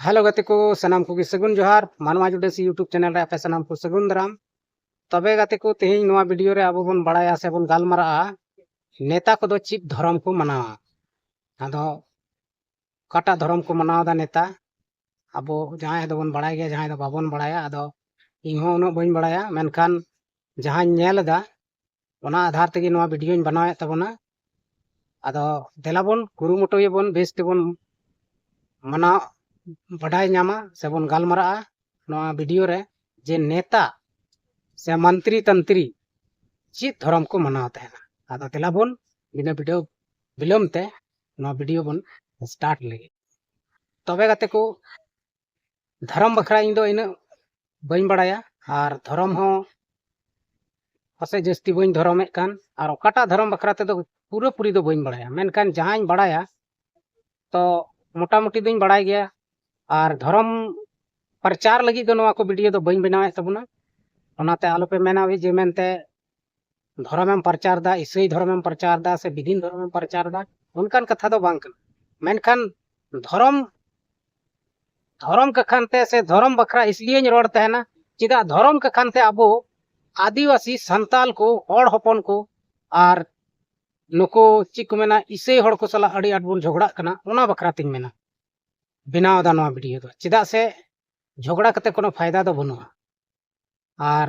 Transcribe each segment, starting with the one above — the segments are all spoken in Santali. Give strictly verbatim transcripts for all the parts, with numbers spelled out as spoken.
ᱦᱮᱞᱳ ᱜᱟᱛᱮ ᱠᱚ, ᱥᱟᱱᱟᱢ ᱠᱚᱜᱮ ᱥᱟᱹᱜᱩᱱ ᱡᱚᱦᱟᱨ᱾ ᱢᱟᱱᱣᱟ ᱡᱩᱰᱟᱹᱥᱤ YouTube ᱪᱮᱱᱮᱞ ᱨᱮ ᱟᱯᱮ ᱥᱟᱱᱟᱢ ᱠᱚ ᱥᱟᱹᱜᱩᱱ ᱫᱟᱨᱟᱢ᱾ ᱛᱚᱵᱮ ᱜᱟᱛᱮ ᱠᱚ, ᱛᱮᱦᱮᱧ ᱱᱚᱣᱟ ᱵᱷᱤᱰᱤᱭᱳ ᱨᱮ ᱟᱵᱚ ᱵᱚᱱ ᱵᱟᱲᱟᱭᱟ ᱥᱮ ᱵᱚᱱ ᱜᱟᱞᱢᱟᱨᱟᱜᱼᱟ ᱱᱮᱛᱟ ᱠᱚᱫᱚ ᱪᱮᱫ ᱫᱷᱚᱨᱚᱢ ᱠᱚ ᱢᱟᱱᱟᱣᱟ᱾ ᱟᱫᱚ ᱚᱠᱟᱴᱟᱜ ᱫᱷᱚᱨᱚᱢ ᱠᱚ ᱢᱟᱱᱟᱣ ᱮᱫᱟ ᱱᱮᱛᱟ? ᱟᱵᱚ ᱡᱟᱦᱟᱸᱭ ᱫᱚᱵᱚᱱ ᱵᱟᱲᱟᱭ ᱜᱮᱭᱟ, ᱡᱟᱦᱟᱸᱭ ᱫᱚ ᱵᱟᱵᱚᱱ ᱵᱟᱲᱟᱭᱟ᱾ ᱟᱫᱚ ᱤᱧ ᱦᱚᱸ ᱩᱱᱟᱹᱜ ᱵᱟᱹᱧ ᱵᱟᱲᱟᱭᱟ, ᱢᱮᱱᱠᱷᱟᱱ ᱡᱟᱦᱟᱸᱧ ᱧᱮᱞ ᱮᱫᱟ, ᱚᱱᱟ ᱟᱫᱷᱟᱨ ᱛᱮᱜᱮ ᱱᱚᱣᱟ ᱵᱷᱤᱰᱤᱭᱳᱧ ᱵᱮᱱᱟᱣᱮᱫ ᱛᱟᱵᱚᱱᱟ᱾ ᱟᱫᱚ ᱫᱮᱞᱟ ᱵᱚᱱ ᱠᱩᱨᱩᱢᱩᱴᱩᱭᱟᱵᱚᱱ, ᱵᱮᱥ ᱛᱮᱵᱚᱱ ᱢᱟᱱᱟᱣ ᱵᱟᱰᱟᱭ ᱧᱟᱢᱟ ᱥᱮᱵᱚᱱ ᱜᱟᱞᱢᱟᱨᱟᱜᱼᱟ ᱱᱚᱣᱟ ᱵᱷᱤᱰᱤᱭᱳ ᱨᱮ, ᱡᱮ ᱱᱮᱛᱟ ᱥᱮ ᱢᱚᱱᱛᱨᱤ ᱛᱚᱱᱛᱨᱤ ᱪᱮᱫ ᱫᱷᱚᱨᱚᱢ ᱠᱚ ᱢᱟᱱᱟᱣ ᱛᱟᱦᱮᱱᱟ᱾ ᱟᱫᱚ ᱫᱮᱞᱟ ᱵᱚᱱ ᱵᱤᱱᱟᱹ ᱵᱤᱰᱟᱹᱣ ᱵᱤᱞᱚᱢ ᱛᱮ ᱱᱚᱣᱟ ᱵᱷᱤᱰᱤᱭᱳ ᱵᱚᱱ ᱥᱴᱟᱨᱴ ᱞᱮᱜᱮ᱾ ᱛᱚᱵᱮ ᱜᱟᱛᱮ ᱠᱚ, ᱫᱷᱚᱨᱚᱢ ᱵᱟᱠᱷᱨᱟ ᱤᱧ ᱫᱚ ᱤᱱᱟᱹᱜ ᱵᱟᱹᱧ ᱵᱟᱲᱟᱭᱟ, ᱟᱨ ᱫᱷᱚᱨᱚᱢ ᱦᱚᱸ ᱯᱟᱥᱮᱡ ᱡᱟᱹᱥᱛᱤ ᱵᱟᱹᱧ ᱫᱷᱚᱨᱚᱢᱮᱫ ᱠᱟᱱ, ᱟᱨ ᱚᱠᱟᱴᱟᱜ ᱫᱷᱚᱨᱚᱢ ᱵᱟᱠᱷᱨᱟ ᱛᱮᱫᱚ ᱯᱩᱨᱟᱹᱯᱩᱨᱤ ᱫᱚ ᱵᱟᱹᱧ ᱵᱟᱲᱟᱭᱟ, ᱢᱮᱱᱠᱷᱟᱱ ᱡᱟᱦᱟᱸᱧ ᱵᱟᱲᱟᱭᱟ ᱛᱚ ᱢᱚᱴᱟᱢᱩᱴᱤ ᱫᱚᱧ ᱵᱟᱲᱟᱭ ᱜᱮᱭᱟ᱾ ᱟᱨ ᱫᱷᱚᱨᱚᱢ ᱯᱨᱚᱪᱟᱨ ᱞᱟᱹᱜᱤᱫ ᱫᱚ ᱱᱚᱣᱟ ᱠᱚ ᱵᱷᱤᱰᱤᱭᱳ ᱫᱚ ᱵᱟᱹᱧ ᱵᱮᱱᱟᱣᱮᱫ ᱛᱟᱵᱚᱱᱟ᱾ ᱚᱱᱟᱛᱮ ᱟᱞᱚᱯᱮ ᱢᱮᱱᱟ ᱡᱮ ᱢᱮᱱᱛᱮ ᱫᱷᱚᱨᱚᱢᱮᱢ ᱯᱨᱚᱪᱟᱨ ᱮᱫᱟ, ᱤᱥᱟᱹᱭ ᱫᱷᱚᱨᱚᱢᱮᱢ ᱯᱨᱚᱪᱟᱨ ᱮᱫᱟ ᱥᱮ ᱵᱤᱫᱤᱱ ᱫᱷᱚᱨᱚᱢᱮᱢ ᱯᱨᱚᱪᱟᱨ ᱮᱫᱟ, ᱚᱱᱠᱟᱱ ᱠᱟᱛᱷᱟ ᱫᱚ ᱵᱟᱝ ᱠᱟᱱᱟ᱾ ᱢᱮᱱᱠᱷᱟᱱ ᱫᱷᱚᱨᱚᱢ ᱫᱷᱚᱨᱚᱢ ᱠᱟᱠᱷᱟᱱ ᱛᱮ ᱥᱮ ᱫᱷᱚᱨᱚᱢ ᱵᱟᱠᱷᱨᱟ ᱤᱥᱞᱤᱭᱟᱹᱧ ᱨᱚᱲ ᱛᱟᱦᱮᱱᱟ, ᱪᱮᱫᱟᱜ ᱫᱷᱚᱨᱚᱢ ᱠᱟᱠᱷᱟᱱ ᱛᱮ ᱟᱵᱚ ᱟᱹᱫᱤᱵᱟᱹᱥᱤ ᱥᱟᱱᱛᱟᱞ ᱠᱚ, ᱦᱚᱲ ᱦᱚᱯᱚᱱ ᱠᱚ, ᱟᱨ ᱱᱩᱠᱩ ᱪᱮᱫ ᱠᱚ ᱢᱮᱱᱟ, ᱤᱥᱟᱹᱭ ᱦᱚᱲ ᱠᱚ ᱥᱟᱞᱟᱜ ᱟᱹᱰᱤ ᱟᱸᱴ ᱵᱚᱱ ᱡᱷᱚᱜᱽᱲᱟᱜ ᱠᱟᱱᱟ᱾ ᱚᱱᱟ ᱵᱟᱠᱷᱨᱟ ᱛᱤᱧ ᱢᱮᱱᱟ, ᱵᱮᱱᱟᱣ ᱮᱫᱟ ᱱᱚᱣᱟ ᱵᱷᱤᱰᱤᱭᱳ ᱫᱚ᱾ ᱪᱮᱫᱟᱜ ᱥᱮ ᱡᱷᱚᱜᱽᱲᱟ ᱠᱟᱛᱮ ᱠᱳᱱᱳ ᱯᱷᱟᱭᱫᱟ ᱫᱚ ᱵᱟᱹᱱᱩᱜᱼᱟ᱾ ᱟᱨ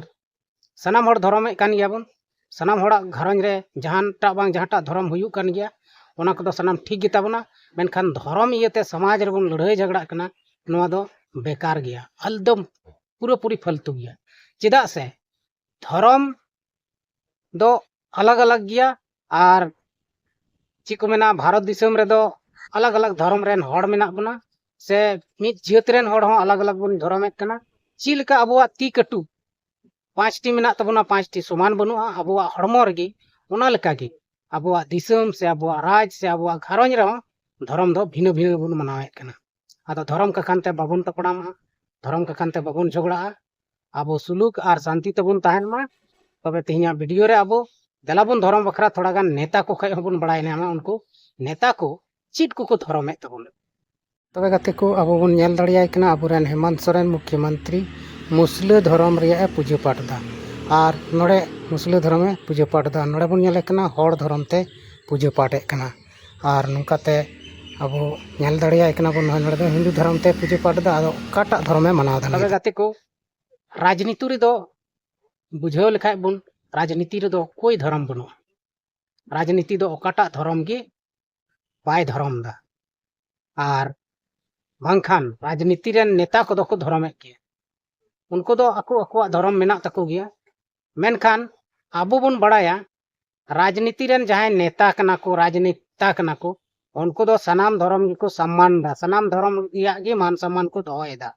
ᱥᱟᱱᱟᱢ ᱦᱚᱲ ᱫᱷᱚᱨᱚᱢᱮᱫ ᱠᱟᱱ ᱜᱮᱭᱟᱵᱚᱱ, ᱥᱟᱱᱟᱢ ᱦᱚᱲᱟᱜ ᱜᱷᱟᱨᱚᱸᱡᱽ ᱨᱮ ᱡᱟᱦᱟᱸᱴᱟᱜ ᱵᱟᱝ ᱡᱟᱦᱟᱸᱴᱟᱜ ᱫᱷᱚᱨᱚᱢ ᱦᱩᱭᱩᱜ ᱠᱟᱱ ᱜᱮᱭᱟ, ᱚᱱᱟ ᱠᱚᱫᱚ ᱥᱟᱱᱟᱢ ᱴᱷᱤᱠ ᱜᱮᱛᱟ ᱵᱚᱱᱟ᱾ ᱢᱮᱱᱠᱷᱟᱱ ᱫᱷᱚᱨᱚᱢ ᱤᱭᱟᱹᱛᱮ ᱥᱚᱢᱟᱡᱽ ᱨᱮᱵᱚᱱ ᱞᱟᱹᱲᱦᱟᱹᱭ ᱡᱷᱟᱜᱽᱲᱟᱜ ᱠᱟᱱᱟ, ᱱᱚᱣᱟ ᱫᱚ ᱵᱮᱠᱟᱨ ᱜᱮᱭᱟ, ᱮᱠᱫᱚᱢ ᱯᱩᱨᱟᱹᱯᱩᱨᱤ ᱯᱷᱟᱹᱞᱛᱩ ᱜᱮᱭᱟ᱾ ᱪᱮᱫᱟᱜ ᱥᱮ ᱫᱷᱚᱨᱚᱢ ᱫᱚ ᱟᱞᱟᱜᱽ ᱟᱞᱟᱜᱽ ᱜᱮᱭᱟ᱾ ᱟᱨ ᱪᱮᱫ ᱠᱚ ᱢᱮᱱᱟ, ᱵᱷᱟᱨᱚᱛ ᱫᱤᱥᱚᱢ ᱨᱮᱫᱚ ᱟᱞᱟᱜᱽ ᱟᱞᱟᱜᱽ ᱫᱷᱚᱨᱚᱢ ᱨᱮᱱ ᱦᱚᱲ ᱢᱮᱱᱟᱜ ᱵᱚᱱᱟ, ᱥᱮ ᱢᱤᱫ ᱡᱟᱹᱛ ᱨᱮᱱ ᱦᱚᱲ ᱦᱚᱸ ᱟᱞᱟᱜᱽ ᱟᱞᱟᱜᱽ ᱵᱚᱱ ᱫᱷᱚᱨᱚᱢᱮᱫ ᱠᱟᱱᱟ᱾ ᱪᱮᱫ ᱞᱮᱠᱟ ᱟᱵᱚᱣᱟᱜ ᱛᱤ ᱠᱟᱹᱴᱩᱵ ᱯᱟᱸᱪᱴᱤ ᱢᱮᱱᱟᱜ ᱛᱟᱵᱚᱱᱟ, ᱯᱟᱸᱪᱴᱤ ᱥᱚᱢᱟᱱ ᱵᱟᱹᱱᱩᱜᱼᱟ ᱟᱵᱚᱣᱟᱜ ᱦᱚᱲᱢᱚ ᱨᱮᱜᱮ, ᱚᱱᱟ ᱞᱮᱠᱟᱜᱮ ᱟᱵᱚᱣᱟᱜ ᱫᱤᱥᱚᱢ ᱥᱮ ᱟᱵᱚᱣᱟᱜ ᱨᱟᱡᱽ ᱥᱮ ᱟᱵᱚᱣᱟᱜ ᱜᱷᱟᱨᱚᱸᱡᱽ ᱨᱮᱦᱚᱸ ᱫᱷᱚᱨᱚᱢ ᱫᱚ ᱵᱷᱤᱱᱟᱹ ᱵᱷᱤᱱᱟᱹ ᱵᱚᱱ ᱢᱟᱱᱟᱣᱮᱫ ᱠᱟᱱᱟ᱾ ᱟᱫᱚ ᱫᱷᱚᱨᱚᱢ ᱠᱟᱠᱷᱟᱱ ᱛᱮ ᱵᱟᱵᱚᱱ ᱛᱟᱯᱟᱢᱟ, ᱫᱷᱚᱨᱚᱢ ᱠᱟᱠᱷᱟᱱ ᱛᱮ ᱵᱟᱵᱚᱱ ᱡᱷᱚᱜᱽᱲᱟᱜᱼᱟ, ᱟᱵᱚ ᱥᱩᱞᱩᱠ ᱟᱨ ᱥᱟᱱᱛᱤ ᱛᱮᱵᱚᱱ ᱛᱟᱦᱮᱱ ᱢᱟ᱾ ᱛᱚᱵᱮ ᱛᱮᱦᱮᱧᱟᱜ ᱵᱷᱤᱰᱤᱭᱳ ᱨᱮ ᱟᱵᱚ ᱫᱮᱞᱟ ᱵᱚᱱ ᱫᱷᱚᱨᱚᱢ ᱵᱟᱠᱷᱨᱟ ᱛᱷᱚᱲᱟ ᱜᱟᱱ ᱱᱮᱛᱟ ᱠᱚ ᱠᱷᱚᱡ ᱦᱚᱸᱵᱚᱱ ᱵᱟᱲᱟᱭ ᱧᱟᱢᱟ, ᱩᱱᱠᱩ ᱱᱮᱛᱟ ᱠᱚ ᱪᱮᱫ ᱠᱚᱠᱚ ᱫᱷᱚᱨᱚᱢᱮᱫ ᱛᱟᱵᱚᱱᱟ᱾ ᱛᱚᱵᱮ ᱜᱟᱛᱮ ᱠᱚ, ᱟᱵᱚ ᱵᱚᱱ ᱧᱮᱞ ᱫᱟᱲᱮᱭᱟᱭ ᱠᱟᱱᱟ, ᱟᱵᱚᱨᱮᱱ ᱦᱮᱢᱟᱱᱛ ᱥᱚᱨᱮᱱ ᱢᱩᱠᱷᱭᱚᱢᱚᱱᱛᱨᱤ ᱢᱩᱥᱞᱟᱹ ᱫᱷᱚᱨᱚᱢ ᱨᱮᱭᱟᱜ ᱮ ᱯᱩᱡᱟᱹ ᱯᱟᱴ ᱮᱫᱟ᱾ ᱟᱨ ᱱᱚᱰᱮ ᱢᱩᱥᱞᱟᱹ ᱫᱷᱚᱨᱚᱢᱮ ᱯᱩᱡᱟᱹ ᱯᱟᱴ ᱮᱫᱟ, ᱱᱚᱰᱮ ᱵᱚᱱ ᱧᱮᱞᱮ ᱠᱟᱱᱟ ᱦᱚᱲ ᱫᱷᱚᱨᱚᱢ ᱛᱮ ᱯᱩᱡᱟᱹ ᱯᱟᱴ ᱮᱫ ᱠᱟᱱᱟ᱾ ᱟᱨ ᱱᱚᱝᱠᱟᱛᱮ ᱟᱵᱚ ᱧᱮᱞ ᱫᱟᱲᱮᱭᱟᱭ ᱠᱟᱱᱟ ᱵᱚᱱ, ᱱᱚᱜᱼᱚᱭ ᱱᱚᱰᱮ ᱫᱚ ᱦᱤᱱᱫᱩ ᱫᱷᱚᱨᱚᱢ ᱛᱮ ᱯᱩᱡᱟᱹ ᱯᱟᱴ ᱮᱫᱟ᱾ ᱟᱫᱚ ᱚᱠᱟᱴᱟᱜ ᱫᱷᱚᱨᱚᱢᱮ ᱢᱟᱱᱟᱣ ᱮᱫᱟ? ᱛᱚᱵᱮ ᱜᱟᱛᱮ ᱠᱚ, ᱨᱟᱡᱽᱱᱤᱛᱤ ᱨᱮᱫᱚ ᱵᱩᱡᱷᱟᱹᱣ ᱞᱮᱠᱷᱟᱡ ᱵᱚᱱ, ᱨᱟᱡᱽᱱᱤᱛᱤ ᱨᱮᱫᱚ ᱚᱠᱚᱭ ᱫᱷᱚᱨᱚᱢ ᱵᱟᱹᱱᱩᱜᱼᱟ᱾ ᱨᱟᱡᱽᱱᱤᱛᱤ ᱫᱚ ᱚᱠᱟᱴᱟᱜ ᱫᱷᱚᱨᱚᱢ ᱜᱮ ᱵᱟᱭ ᱫᱷᱚᱨᱚᱢ ᱮᱫᱟ᱾ ᱟᱨ ᱵᱟᱝᱠᱷᱟᱱ ᱨᱟᱡᱽᱱᱤᱛᱤ ᱨᱮᱱ ᱱᱮᱛᱟ ᱠᱚᱫᱚ ᱠᱚ ᱫᱷᱚᱨᱚᱢᱮᱫ ᱜᱮᱭᱟ᱾ ᱩᱱᱠᱩ ᱫᱚ ᱟᱠᱚ ᱟᱠᱚᱣᱟᱜ ᱫᱷᱚᱨᱚᱢ ᱢᱮᱱᱟᱜ ᱛᱟᱠᱚ ᱜᱮᱭᱟ᱾ ᱢᱮᱱᱠᱷᱟᱱ ᱟᱵᱚ ᱵᱚᱱ ᱵᱟᱲᱟᱭᱟ, ᱨᱟᱡᱽᱱᱤᱛᱤ ᱨᱮᱱ ᱡᱟᱦᱟᱸᱭ ᱱᱮᱛᱟ ᱠᱟᱱᱟ ᱠᱚ, ᱨᱟᱡᱽᱱᱮᱛᱟ ᱠᱟᱱᱟ ᱠᱚ, ᱩᱱᱠᱩ ᱫᱚ ᱥᱟᱱᱟᱢ ᱫᱷᱚᱨᱚᱢ ᱜᱮᱠᱚ ᱥᱚᱢᱢᱟᱱ ᱮᱫᱟ, ᱥᱟᱱᱟᱢ ᱫᱷᱚᱨᱚᱢ ᱨᱮᱭᱟᱜ ᱜᱮ ᱢᱟᱱ ᱥᱚᱢᱢᱟᱱ ᱠᱚ ᱫᱚᱦᱚᱭᱮᱫᱟ᱾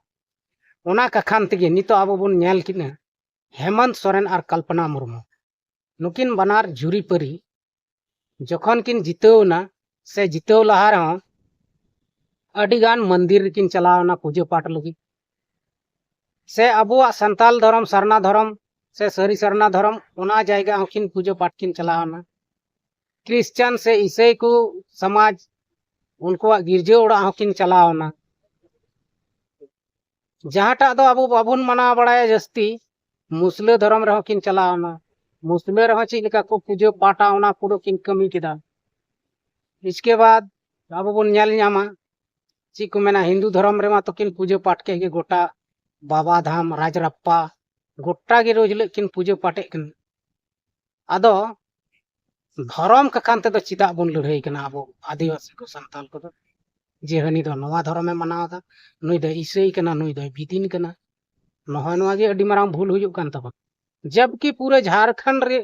ᱚᱱᱟ ᱠᱟᱠᱷᱟᱱ ᱛᱮᱜᱮ ᱱᱤᱛᱚᱜ ᱟᱵᱚ ᱵᱚᱱ ᱧᱮᱞ ᱠᱮᱫᱟ, ᱦᱮᱢᱚᱱᱛ ᱥᱚᱨᱮᱱ ᱟᱨ ᱠᱚᱞᱯᱚᱱᱟ ᱢᱩᱨᱢᱩ, ᱱᱩᱠᱤᱱ ᱵᱟᱱᱟᱨ ᱡᱩᱨᱤᱯᱟᱹᱨᱤ ᱡᱚᱠᱷᱚᱱ ᱠᱤᱱ ᱡᱤᱛᱟᱹᱣ ᱮᱱᱟ, ᱥᱮ ᱡᱤᱛᱟᱹᱣ ᱞᱟᱦᱟ ᱨᱮᱦᱚᱸ ᱟᱹᱰᱤ ᱜᱟᱱ ᱢᱚᱱᱫᱤᱨ ᱨᱮᱠᱤᱱ ᱪᱟᱞᱟᱣ ᱮᱱᱟ ᱯᱩᱡᱟᱹ ᱯᱟᱴ ᱞᱟᱹᱜᱤᱫ, ᱥᱮ ᱟᱵᱚᱣᱟᱜ ᱥᱟᱱᱛᱟᱞ ᱫᱷᱚᱨᱚᱢ, ᱥᱟᱨᱱᱟ ᱫᱷᱚᱨᱚᱢ, ᱥᱮ ᱥᱟᱹᱨᱤ ᱥᱟᱨᱱᱟ ᱫᱷᱚᱨᱚᱢ, ᱚᱱᱟ ᱡᱟᱭᱜᱟ ᱦᱚᱸᱠᱤᱱ ᱯᱩᱡᱟᱹ ᱯᱟᱴ ᱠᱤᱱ ᱪᱟᱞᱟᱣ ᱮᱱᱟ᱾ ᱠᱷᱨᱤᱥᱪᱟᱱ ᱥᱮ ᱤᱥᱟᱹᱭ ᱠᱚ ᱥᱚᱢᱟᱡᱽ, ᱩᱱᱠᱩᱣᱟᱜ ᱜᱤᱨᱡᱟᱹ ᱚᱲᱟᱜ ᱦᱚᱸᱠᱤᱱ ᱪᱟᱞᱟᱣ ᱮᱱᱟ᱾ ᱡᱟᱦᱟᱸᱴᱟᱜ ᱫᱚ ᱟᱵᱚ ᱵᱟᱵᱚᱱ ᱢᱟᱱᱟᱣ ᱵᱟᱲᱟᱭᱟ ᱡᱟᱹᱥᱛᱤ, ᱢᱩᱥᱞᱟᱹ ᱫᱷᱚᱨᱚᱢ ᱨᱮᱦᱚᱸ ᱠᱤᱱ ᱪᱟᱞᱟᱣ ᱮᱱᱟ᱾ ᱢᱩᱥᱞᱟᱹ ᱨᱮᱦᱚᱸ ᱪᱮᱫ ᱞᱮᱠᱟ ᱠᱚ ᱯᱩᱡᱟᱹ ᱯᱟᱴᱟ, ᱚᱱᱟ ᱯᱩᱨᱟᱹ ᱠᱤᱱ ᱠᱟᱹᱢᱤ ᱠᱮᱫᱟ᱾ ᱤᱥᱠᱮ ᱵᱟᱫ ᱟᱵᱚ ᱵᱚᱱ ᱧᱮᱞ ᱧᱟᱢᱟ, ᱪᱮᱫ ᱠᱚ ᱢᱮᱱᱟ, ᱦᱤᱱᱫᱩ ᱫᱷᱚᱨᱚᱢ ᱨᱮᱢᱟ ᱛᱚ ᱠᱤᱱ ᱯᱩᱡᱟᱹ ᱯᱟᱴ ᱠᱮᱫ ᱜᱮ, ᱜᱚᱴᱟ ᱵᱟᱵᱟ ᱫᱷᱟᱢ, ᱨᱟᱡᱽᱨᱟᱯᱯᱟ, ᱜᱚᱴᱟ ᱜᱮ ᱨᱳᱡᱽ ᱦᱤᱞᱳᱜ ᱠᱤᱱ ᱯᱩᱡᱟᱹ ᱯᱟᱴᱮᱫ ᱠᱟᱱᱟ᱾ ᱟᱫᱚ ᱫᱷᱚᱨᱚᱢ ᱠᱟᱠᱷᱟᱱ ᱛᱮᱫᱚ ᱪᱮᱫᱟᱜ ᱵᱚᱱ ᱞᱟᱹᱲᱦᱟᱹᱭ ᱠᱟᱱᱟ ᱟᱵᱚ ᱟᱹᱫᱤᱵᱟᱹᱥᱤ ᱠᱚ, ᱥᱟᱱᱛᱟᱞ ᱠᱚᱫᱚ, ᱡᱮ ᱦᱟᱹᱱᱤ ᱫᱚ ᱱᱚᱣᱟ ᱫᱷᱚᱨᱚᱢᱮ ᱢᱟᱱᱟᱣ ᱮᱫᱟ, ᱱᱩᱭ ᱫᱚᱭ ᱤᱥᱟᱹᱭ ᱠᱟᱱᱟ, ᱱᱩᱭ ᱫᱚᱭ ᱵᱤᱫᱤᱱ ᱠᱟᱱᱟ? ᱱᱚᱜᱼᱚᱭ ᱱᱚᱣᱟ ᱜᱮ ᱟᱹᱰᱤ ᱢᱟᱨᱟᱝ ᱵᱷᱩᱞ ᱦᱩᱭᱩᱜ ᱠᱟᱱ ᱛᱟᱵᱚᱱᱟ᱾ ᱡᱟᱵᱠᱤ ᱯᱩᱨᱟᱹ ᱡᱷᱟᱲᱠᱷᱚᱸᱰ ᱨᱮ,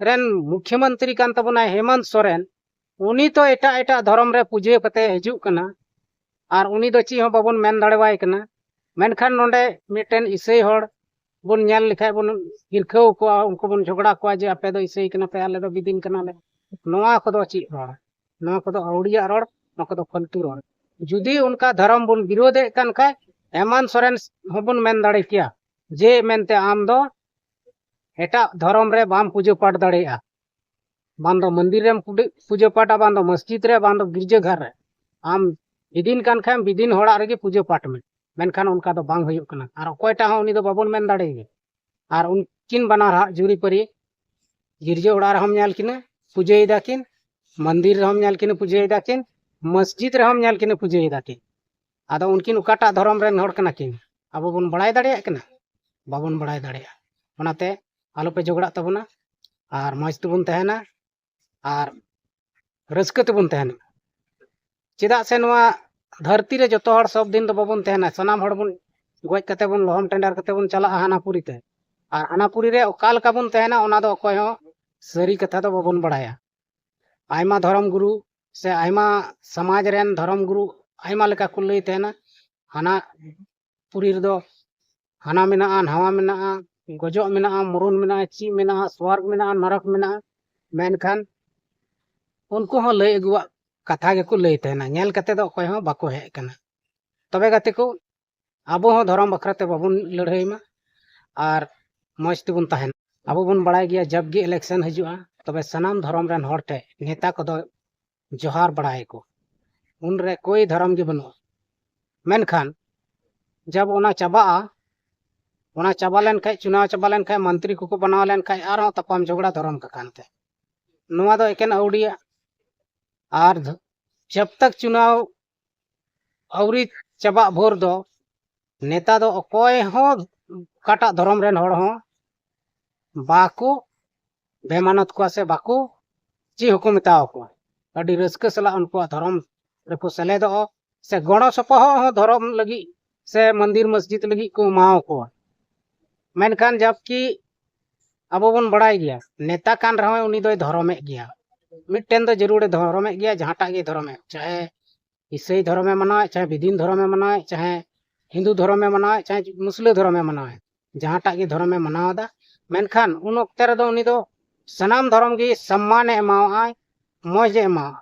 ᱨᱮᱱ ᱢᱩᱠᱷᱭᱚᱢᱚᱱᱛᱨᱤ ᱠᱟᱱ ᱛᱟᱵᱚᱱᱟᱭ ᱦᱮᱢᱚᱱᱛ ᱥᱚᱨᱮᱱ, ᱩᱱᱤ ᱛᱚ ᱮᱴᱟᱜ ᱮᱴᱟᱜ ᱫᱷᱚᱨᱚᱢ ᱨᱮ ᱯᱩᱡᱟᱹ ᱠᱟᱛᱮ ᱦᱤᱡᱩᱜ ᱠᱟᱱᱟ, ᱟᱨ ᱩᱱᱤ ᱫᱚ ᱪᱮᱫ ᱦᱚᱸ ᱵᱟᱵᱚᱱ ᱢᱮᱱ ᱫᱟᱲᱮᱣᱟᱭ ᱠᱟᱱᱟ᱾ ᱢᱮᱱᱠᱷᱟᱱ ᱱᱚᱰᱮ ᱢᱤᱫᱴᱮᱱ ᱤᱥᱟᱹᱭ ᱦᱚᱲ ᱵᱚᱱ ᱧᱮᱞ ᱞᱮᱠᱷᱟᱡ ᱵᱚᱱ ᱦᱤᱨᱠᱷᱟᱹᱣ ᱠᱚᱣᱟ, ᱩᱱᱠᱩ ᱵᱚᱱ ᱡᱷᱚᱜᱽᱲᱟ ᱠᱚᱣᱟ ᱡᱮ, "ᱟᱯᱮ ᱫᱚ ᱤᱥᱟᱹᱭ ᱠᱟᱱᱟ ᱯᱮ, ᱟᱞᱮ ᱫᱚ ᱵᱤᱫᱤᱱ ᱠᱟᱱᱟᱞᱮ᱾" ᱱᱚᱣᱟ ᱠᱚᱫᱚ ᱪᱮᱫ ᱨᱚᱲ? ᱱᱚᱣᱟ ᱠᱚᱫᱚ ᱟᱹᱣᱲᱤᱭᱟᱜ ᱨᱚᱲ, ᱱᱚᱣᱟ ᱠᱚᱫᱚ ᱯᱷᱟᱹᱞᱛᱩ ᱨᱚᱲ᱾ ᱡᱩᱫᱤ ᱚᱱᱠᱟ ᱫᱷᱚᱨᱚᱢ ᱵᱚᱱ ᱵᱤᱨᱳᱫᱷᱮᱫ ᱠᱟᱱ ᱠᱷᱟᱡ, ᱦᱮᱢᱚᱱᱛ ᱥᱚᱨᱮᱱ ᱦᱚᱸᱵᱚᱱ ᱢᱮᱱ ᱫᱟᱲᱮ ᱠᱮᱭᱟ ᱡᱮ ᱢᱮᱱᱛᱮ, "ᱟᱢ ᱫᱚ ᱮᱴᱟᱜ ᱫᱷᱚᱨᱚᱢ ᱨᱮ ᱵᱟᱢ ᱯᱩᱡᱟᱹ ᱯᱟᱴ ᱫᱟᱲᱮᱭᱟᱜᱼᱟ, ᱵᱟᱝ ᱫᱚ ᱢᱚᱱᱫᱤᱨ ᱨᱮᱢ ᱯᱩᱰᱤ-, ᱯᱩᱡᱟᱹ ᱯᱟᱴᱟ, ᱵᱟᱝ ᱫᱚ ᱢᱚᱥᱡᱤᱫ ᱨᱮ, ᱵᱟᱝ ᱫᱚ ᱜᱤᱨᱡᱟᱹ ᱜᱷᱚᱨ ᱨᱮ, ᱟᱢ ᱵᱤᱫᱤᱱ ᱠᱟᱱ ᱠᱷᱟᱱ ᱵᱤᱫᱤᱱ ᱦᱚᱲᱟᱜ ᱨᱮᱜᱮ ᱯᱩᱡᱟᱹ ᱯᱟᱴ ᱢᱮ᱾ ᱢᱮᱱᱠᱷᱟᱱ ᱚᱱᱠᱟ ᱫᱚ ᱵᱟᱝ ᱦᱩᱭᱩᱜ ᱠᱟᱱᱟ᱾ ᱟᱨ ᱚᱠᱚᱭᱴᱟᱜ ᱦᱚᱸ ᱩᱱᱤ ᱫᱚ ᱵᱟᱵᱚᱱ ᱢᱮᱱ ᱫᱟᱲᱮᱭᱟᱭᱟ᱾ ᱟᱨ ᱩᱱᱠᱤᱱ ᱵᱟᱱᱟᱨ ᱦᱟᱜ ᱡᱩᱨᱤᱯᱟᱹᱨᱤ, ᱜᱤᱨᱡᱟᱹ ᱚᱲᱟᱜ ᱨᱮᱦᱚᱸᱢ ᱧᱮᱞ ᱠᱤᱱᱟ ᱯᱩᱡᱟᱹᱭ ᱫᱟᱠᱤᱱ, ᱢᱚᱱᱫᱤᱨ ᱨᱮᱦᱚᱸᱢ ᱧᱮᱞ ᱠᱤᱱᱟ ᱯᱩᱡᱟᱹᱭ ᱫᱟᱠᱤᱱ, ᱢᱚᱥᱡᱤᱫ ᱨᱮᱦᱚᱸᱢ ᱧᱮᱞ ᱠᱤᱱᱟ ᱯᱩᱡᱟᱹᱭ ᱫᱟᱠᱤᱱ᱾ ᱟᱫᱚ ᱩᱱᱠᱤᱱ ᱚᱠᱟᱴᱟᱜ ᱫᱷᱚᱨᱚᱢ ᱨᱮᱱ ᱦᱚᱲ ᱠᱟᱱᱟ ᱠᱤᱱ? ᱟᱵᱚ ᱵᱚᱱ ᱵᱟᱲᱟᱭ ᱫᱟᱲᱮᱭᱟᱜ ᱠᱟᱱᱟ? ᱵᱟᱵᱚᱱ ᱵᱟᱲᱟᱭ ᱫᱟᱲᱮᱭᱟᱜᱼᱟ᱾ ᱚᱱᱟᱛᱮ ᱟᱞᱚᱯᱮ ᱡᱷᱚᱜᱽᱲᱟᱜ ᱛᱟᱵᱚᱱᱟ, ᱟᱨ ᱢᱚᱡᱽ ᱛᱮᱵᱚᱱ ᱛᱟᱦᱮᱱᱟ, ᱟᱨ ᱨᱟᱹᱥᱠᱟᱹ ᱛᱮᱵᱚᱱ ᱛᱟᱦᱮᱱᱟ᱾ ᱪᱮᱫᱟᱜ ᱥᱮ ᱱᱚᱣᱟ ᱫᱷᱟᱹᱨᱛᱤ ᱨᱮ ᱡᱚᱛᱚ ᱦᱚᱲ ᱥᱚᱵ ᱫᱤᱱ ᱫᱚ ᱵᱟᱵᱚᱱ ᱛᱟᱦᱮᱱᱟ᱾ ᱥᱟᱱᱟᱢ ᱦᱚᱲ ᱵᱚᱱ ᱜᱚᱡ ᱠᱟᱛᱮ ᱵᱚᱱ ᱞᱚᱦᱚᱢ ᱴᱮᱸᱰᱟᱨ ᱠᱟᱛᱮ ᱵᱚᱱ ᱪᱟᱞᱟᱜᱼᱟ ᱦᱟᱱᱟ ᱯᱩᱨᱤ ᱛᱮ᱾ ᱟᱨ ᱦᱟᱱᱟ ᱯᱩᱨᱤ ᱨᱮ ᱚᱠᱟ ᱞᱮᱠᱟ ᱵᱚᱱ ᱛᱟᱦᱮᱱᱟ, ᱚᱱᱟ ᱫᱚ ᱚᱠᱚᱭ ᱦᱚᱸ ᱥᱟᱹᱨᱤ ᱠᱟᱛᱷᱟ ᱫᱚ ᱵᱟᱵᱚᱱ ᱵᱟᱲᱟᱭᱟ᱾ ᱟᱭᱢᱟ ᱫᱷᱚᱨᱚᱢ ᱜᱩᱨᱩ ᱥᱮ ᱟᱭᱢᱟ ᱥᱚᱢᱟᱡᱽ ᱨᱮᱱ ᱫᱷᱚᱨᱚᱢ ᱜᱩᱨᱩ ᱟᱭᱢᱟ ᱞᱮᱠᱟ ᱠᱚ ᱞᱟᱹᱭ ᱛᱟᱦᱮᱱᱟ, ᱦᱟᱱᱟ ᱯᱩᱨᱤ ᱨᱮᱫᱚ ᱦᱟᱱᱟ ᱢᱮᱱᱟᱜᱼᱟ, ᱱᱟᱣᱟ ᱢᱮᱱᱟᱜᱼᱟ, ᱜᱚᱡᱚᱜ ᱢᱮᱱᱟᱜᱼᱟ, ᱢᱚᱨᱚᱱ ᱢᱮᱱᱟᱜᱼᱟ, ᱪᱮᱫ ᱢᱮᱱᱟᱜᱼᱟ, ᱥᱣᱚᱨᱜᱽ ᱢᱮᱱᱟᱜᱼᱟ, ᱱᱚᱨᱚᱠ ᱢᱮᱱᱟᱜᱼᱟ᱾ ᱢᱮᱱᱠᱷᱟᱱ ᱩᱱᱠᱩ ᱦᱚᱸ ᱞᱟᱹᱭ ᱟᱹᱜᱩᱣᱟᱜ ᱠᱟᱛᱷᱟ ᱜᱮᱠᱚ ᱞᱟᱹᱭ ᱛᱟᱦᱮᱱᱟ, ᱧᱮᱞ ᱠᱟᱛᱮ ᱫᱚ ᱚᱠᱚᱭ ᱦᱚᱸ ᱵᱟᱠᱚ ᱦᱮᱡ ᱟᱠᱟᱱᱟ᱾ ᱛᱚᱵᱮ ᱜᱟᱛᱮ ᱠᱚ, ᱟᱵᱚ ᱦᱚᱸ ᱫᱷᱚᱨᱚᱢ ᱵᱟᱠᱷᱨᱟ ᱛᱮ ᱵᱟᱵᱚᱱ ᱞᱟᱹᱲᱦᱟᱹᱭ ᱢᱟ ᱟᱨ ᱢᱚᱡᱽ ᱛᱮᱵᱚᱱ ᱛᱟᱦᱮᱱᱟ᱾ ᱟᱵᱚ ᱵᱚᱱ ᱵᱟᱲᱟᱭ ᱜᱮᱭᱟ, ᱡᱟᱵ ᱜᱮ election ᱦᱤᱡᱩᱜᱼᱟ, ᱛᱚᱵᱮ ᱥᱟᱱᱟᱢ ᱫᱷᱚᱨᱚᱢ ᱨᱮᱱ ᱦᱚᱲ ᱴᱷᱮᱱ ᱱᱮᱛᱟ ᱠᱚᱫᱚ ᱡᱚᱦᱟᱨ ᱵᱟᱲᱟᱭᱟᱠᱚ᱾ ᱩᱱᱨᱮ ᱠᱳᱭ ᱫᱷᱚᱨᱚᱢ ᱜᱮ ᱵᱟᱹᱱᱩᱜᱼᱟ᱾ ᱢᱮᱱᱠᱷᱟᱱ ᱡᱟᱵ ᱚᱱᱟ ᱪᱟᱵᱟᱜᱼᱟ, ᱚᱱᱟ ᱪᱟᱵᱟ ᱞᱮᱱᱠᱷᱟᱡ, ᱪᱩᱱᱟᱣ ᱪᱟᱵᱟ ᱞᱮᱱᱠᱷᱟᱡ, ᱢᱚᱱᱛᱨᱤ ᱠᱚᱠᱚ ᱵᱮᱱᱟᱣ ᱞᱮᱱᱠᱷᱟᱡ, ᱟᱨᱦᱚᱸ ᱛᱟᱯᱟᱢ ᱡᱷᱚᱜᱽᱲᱟ ᱫᱷᱚᱨᱚᱢ ᱠᱟᱠᱷᱟᱱ ᱛᱮ᱾ ᱱᱚᱣᱟ ᱫᱚ ᱮᱠᱮᱱ ᱟᱹᱣᱲᱤᱭᱟᱜ᱾ ᱟᱨ ᱫᱷ-, ᱡᱟᱵ ᱛᱟᱠ ᱪᱩᱱᱟᱣ ᱟᱹᱣᱨᱤ ᱪᱟᱵᱟᱜ ᱵᱷᱳᱨ ᱫᱚ ᱱᱮᱛᱟ ᱫᱚ ᱚᱠᱚᱭ ᱦᱚᱸ, ᱚᱠᱟᱴᱟᱜ ᱫᱷᱚᱨᱚᱢ ᱨᱮᱱ ᱦᱚᱲ ᱦᱚᱸ ᱵᱟᱠᱚ ᱵᱮᱢᱟᱱᱚᱛ ᱠᱚᱣᱟ ᱥᱮ ᱵᱟᱠᱚ ᱪᱮᱫ ᱦᱚᱸᱠᱚ ᱢᱮᱛᱟᱣ ᱠᱚᱣᱟ᱾ ᱟᱹᱰᱤ ᱨᱟᱹᱥᱠᱟᱹ ᱥᱟᱞᱟᱜ ᱩᱱᱠᱩᱣᱟᱜ ᱫᱷᱚᱨᱚᱢ ᱨᱮᱠᱚ ᱥᱮᱞᱮᱫᱚᱜᱼᱟ ᱥᱮ ᱜᱚᱲᱚ ᱥᱚᱯᱚᱦᱚᱫ ᱦᱚᱸ ᱫᱷᱚᱨᱚᱢ ᱞᱟᱹᱜᱤᱫ ᱥᱮ ᱢᱚᱱᱫᱤᱨ ᱢᱚᱥᱡᱤᱫ ᱞᱟᱹᱜᱤᱫ ᱠᱚ ᱮᱢᱟᱣ ᱠᱚᱣᱟ᱾ ᱢᱮᱱᱠᱷᱟᱱ ᱡᱟᱵᱠᱤ ᱟᱵᱚ ᱵᱚᱱ ᱵᱟᱲᱟᱭ ᱜᱮᱭᱟ, ᱱᱮᱛᱟ ᱠᱟᱱ ᱨᱮᱦᱚᱸ ᱩᱱᱤ ᱫᱚᱭ ᱫᱷᱚᱨᱚᱢᱮᱫ ᱜᱮᱭᱟ᱾ ᱢᱤᱫᱴᱮᱱ ᱫᱚ ᱡᱟᱹᱨᱩᱲᱮ ᱫᱷᱚᱨᱚᱢᱮᱫ ᱜᱮᱭᱟ, ᱡᱟᱦᱟᱸᱴᱟᱜ ᱜᱮ ᱫᱷᱚᱨᱚᱢᱮᱫ, ᱪᱟᱦᱮ ᱤᱥᱟᱹᱭ ᱫᱷᱚᱨᱚᱢᱮ ᱢᱟᱱᱟᱣᱮᱫ, ᱪᱟᱦᱮ ᱵᱤᱫᱤᱱ ᱫᱷᱚᱨᱚᱢᱮ ᱢᱟᱱᱟᱣᱮᱫ, ᱪᱟᱦᱮ ᱦᱤᱱᱫᱩ ᱫᱷᱚᱨᱚᱢᱮ ᱢᱟᱱᱟᱣᱮᱫ, ᱪᱟᱦᱮ ᱢᱩᱥᱞᱟᱹ ᱫᱷᱚᱨᱚᱢᱮ ᱢᱟᱱᱟᱣᱮᱫ, ᱡᱟᱦᱟᱸᱴᱟᱜ ᱜᱮ ᱫᱷᱚᱨᱚᱢᱮ ᱢᱟᱱᱟᱣ ᱮᱫᱟ, ᱢᱮᱱᱠᱷᱟᱱ ᱩᱱ ᱚᱠᱛᱮ ᱨᱮᱫᱚ ᱩᱱᱤ ᱫᱚ ᱥᱟᱱᱟᱢ ᱫᱷᱚᱨᱚᱢ ᱜᱮ ᱥᱚᱢᱢᱟᱱᱮ ᱮᱢᱟᱣᱟᱜᱼᱟᱭ, ᱢᱚᱡᱽ ᱮ ᱮᱢᱟᱣᱟ